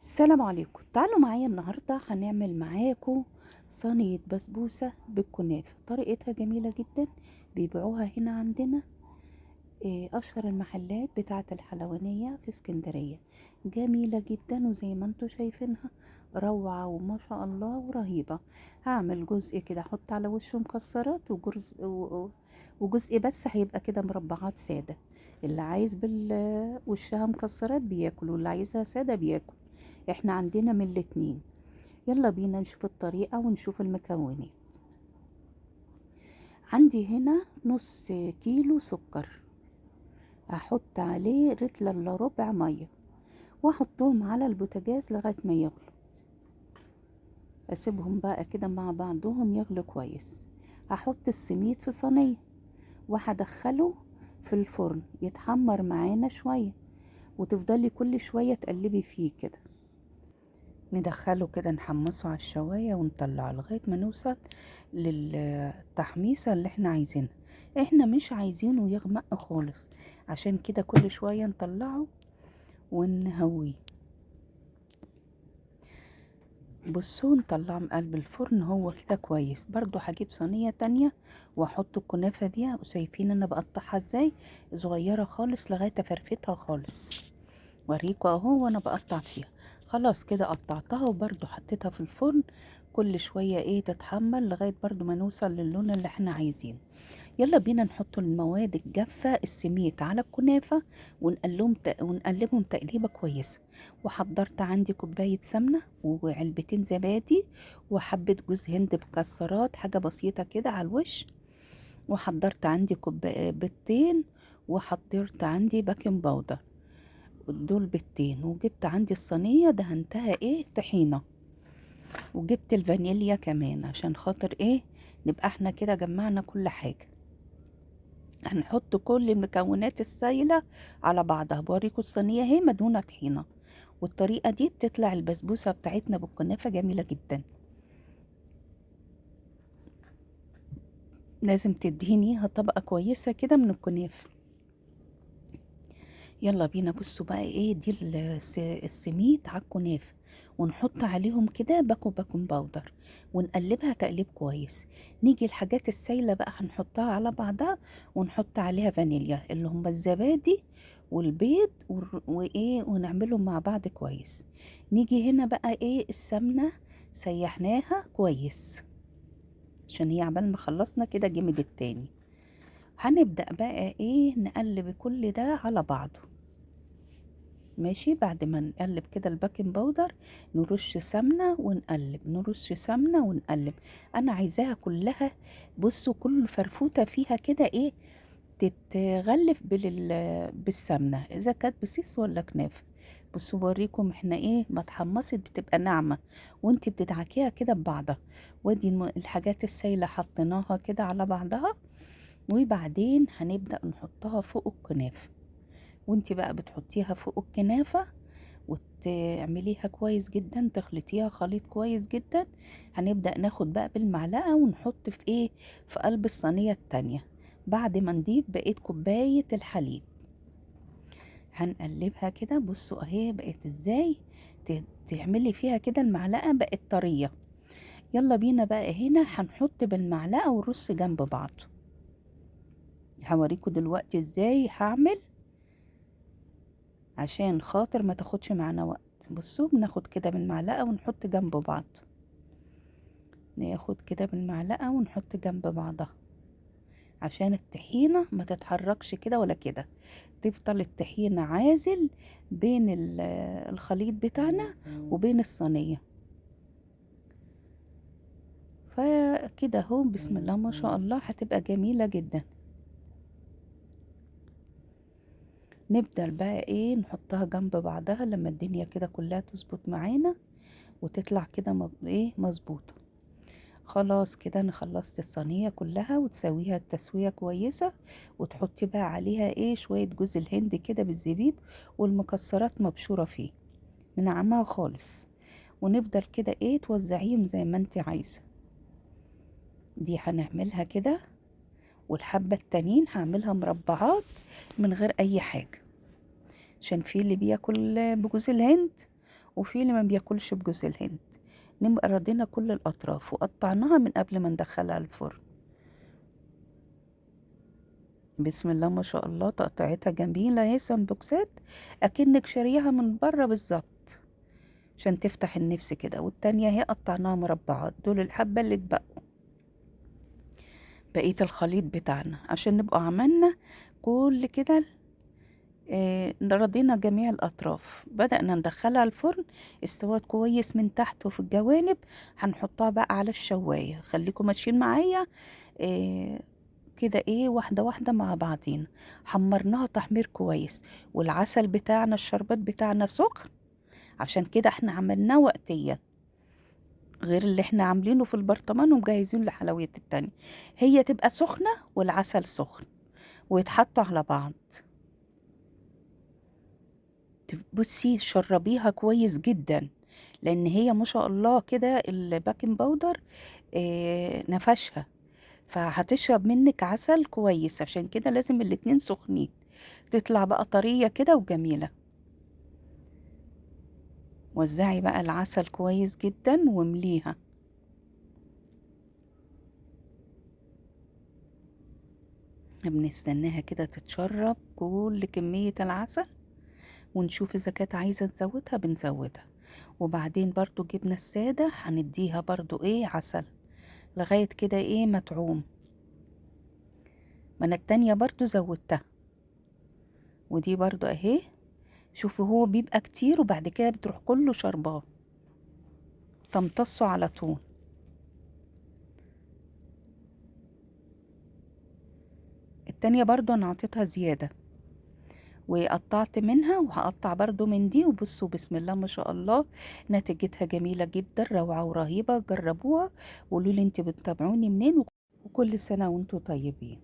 السلام عليكم. تعالوا معايا النهارده هنعمل معاكم صينية بسبوسه بالكنافه، طريقتها جميلة جدا، بيبيعوها هنا عندنا اشهر المحلات بتاعه الحلوانيه في اسكندرية. جميلة جدا وزي ما انتم شايفينها روعه وما شاء الله ورهيبه. هعمل جزء كده احط على وشه مكسرات وجزء بس هيبقى كده مربعات ساده. اللي عايز وشها مكسرات بياكل، واللي عايزها ساده بياكل، احنا عندنا من الاتنين. يلا بينا نشوف الطريقة ونشوف المكونات. عندي هنا نص كيلو سكر، هحط عليه رتل الا ربع مية، واحطهم على البوتاجاز لغاية ما يغلوا. اسيبهم بقى كده مع بعضهم يغلوا كويس. هحط السميد في صينية وهدخله في الفرن يتحمر معانا شوية، وتفضلي كل شوية تقلبي فيه كده. ندخله كده نحمصه على الشوايه ونطلعه لغاية ما نوصل للتحميصه اللي احنا عايزينها. احنا مش عايزينه يغمق خالص، عشان كده كل شوية نطلعه ونهويه. بصوا نطلعه من قلب الفرن هو كده كويس. برضو هجيب صينية تانية واحط الكنافه فيها، وشايفين انا بقطعها ازاي صغيرة خالص لغاية فرفتها خالص. وريكوا اهو وانا بقطع فيها. خلاص كده قطعتها وبرضو حطيتها في الفرن كل شوية تتحمر لغاية برضو ما نوصل للون اللي احنا عايزينه. يلا بينا نحط المواد الجافة السميك على الكنافة ونقلبهم تقليبة كويسة. وحضرت عندي كوباية سمنة وعلبتين زبادي وحبة جوز هند مكسرات، حاجة بسيطة كده على الوش. وحضرت عندي بيضتين، وحضرت عندي baking powder، دول بيضتين. وجبت عندي الصينية دهنتها طحينة، وجبت الفانيليا كمان عشان خاطر نبقى احنا كده جمعنا كل حاجة. هنحط كل المكونات السايلة على بعضها. بوريكم الصينية اهي مدهونة طحينة، والطريقة دي بتطلع البسبوسة بتاعتنا بالكنافة جميلة جدا. لازم تدهنيها طبقة كويسة كده من الكنافة. يلا بينا. بصوا بقى دي السميد على الكنافة، ونحط عليهم كده باكو baking powder ونقلبها تقليب كويس. نيجي الحاجات السايلة بقى هنحطها على بعضها، ونحط عليها فانيليا اللي هم الزبادي والبيض ونعملهم مع بعض كويس. نيجي هنا بقى السمنة سيحناها كويس عشان هي عبال ما خلصنا كده جمد التاني. هنبدأ بقى نقلب كل ده على بعضه. ماشي، بعد ما نقلب كده ال baking powder نرش سمنة ونقلب، نرش سمنة ونقلب. انا عايزاها كلها، بصوا كل فرفوتة فيها كده تتغلف بالسمنة، اذا كانت بسيس ولا كنافة. بصوا بوريكم احنا ما اتحمصت بتبقى ناعمة وانت بتدعكيها كده ببعضها. وادي الحاجات السايلة حطيناها كده على بعضها، وبعدين هنبدأ نحطها فوق الكنافة. وانت بقى بتحطيها فوق الكنافة وتعمليها كويس جدا، تخلطيها خليط كويس جدا. هنبدأ ناخد بقى بالمعلقة ونحط في في قلب الصينية التانية. بعد ما نضيف بقيت كوباية الحليب هنقلبها كده. بصوا اهي بقت ازاي، تعملي فيها كده المعلقة بقت طرية. يلا بينا بقى هنا هنحط بالمعلقة ونرص جنب بعض. هوريكم دلوقتي ازاي هعمل عشان خاطر ما تاخدش معانا وقت. بصوا بناخد كده بالمعلقة ونحط جنب بعض، ناخد كده بالمعلقة ونحط جنب بعضها عشان الطحينة ما تتحركش كده ولا كده، تفضل الطحينة عازل بين الخليط بتاعنا وبين الصينية. فكده اهو بسم الله ما شاء الله هتبقى جميلة جدا. نبدأ بقى نحطها جنب بعضها لما الدنيا كده كلها تظبط معانا وتطلع كده مظبوطة. خلاص كده انا خلصت الصينية كلها، وتسويها التسوية كويسة، وتحطي بقى عليها شوية جوز الهند كده بالزبيب والمكسرات مبشورة فيه منعمها خالص. ونفضل كده توزعيهم زي ما انت عايزة. دي هنعملها كده، والحبة التانيين هعملها مربعات من غير اي حاجة عشان في اللي بياكل بجوز الهند وفي اللي ما بياكلش بجوز الهند. نبقى رضينا كل الأطراف وقطعناها من قبل ما ندخلها الفرن. بسم الله ما شاء الله، تقطيعتها جميلة اهي، سمبوكسات أكنك شاريها من بره بالظبط، عشان تفتح النفس كده. والتانية اهي قطعناها مربعات، دول الحبة اللي اتبقوا بقية الخليط بتاعنا، عشان نبقى عملنا كل كده، رضينا جميع الأطراف. بدأنا ندخلها الفرن، استوت كويس من تحت وفي الجوانب. هنحطها بقى على الشواية، خليكم ماشيين معايا كده ايه، واحدة واحدة مع بعضينا. حمرناها تحمير كويس، والعسل بتاعنا الشربات بتاعنا سخن، عشان كده احنا عملناه وقتيا، غير اللي احنا عاملينه في البرطمان ومجهزين لحلويات التانية. هي تبقى سخنة والعسل سخن ويتحطوا على بعض. بصي شربيها كويس جدا، لان هي ما شاء الله كده ال baking powder نفشها، فهتشرب منك عسل كويس. عشان كده لازم الاتنين سخنين، تطلع بقى طرية كده وجميلة. وزعي بقى العسل كويس جدا وامليها. بنستناها كده تتشرب كل كمية العسل، ونشوف إذا كانت عايزة نزودها بنزودها. وبعدين برضو جبنة السادة هنديها برضو ايه عسل لغاية كده ايه ما تعوم. ما انا التانية برضو زودتها، ودي برضو اهي. شوفوا هو بيبقى كتير وبعد كده بتروح كله شرباه، تمتصه على طول. التانية برضو انا عطيتها زيادة وقطعت منها، وهقطع برضو من دي. وبصوا بسم الله ما شاء الله نتيجتها جميلة جدا، روعة ورهيبة. جربوها وقولوا لي انت بتتابعوني منين، وكل سنة وانتوا طيبين.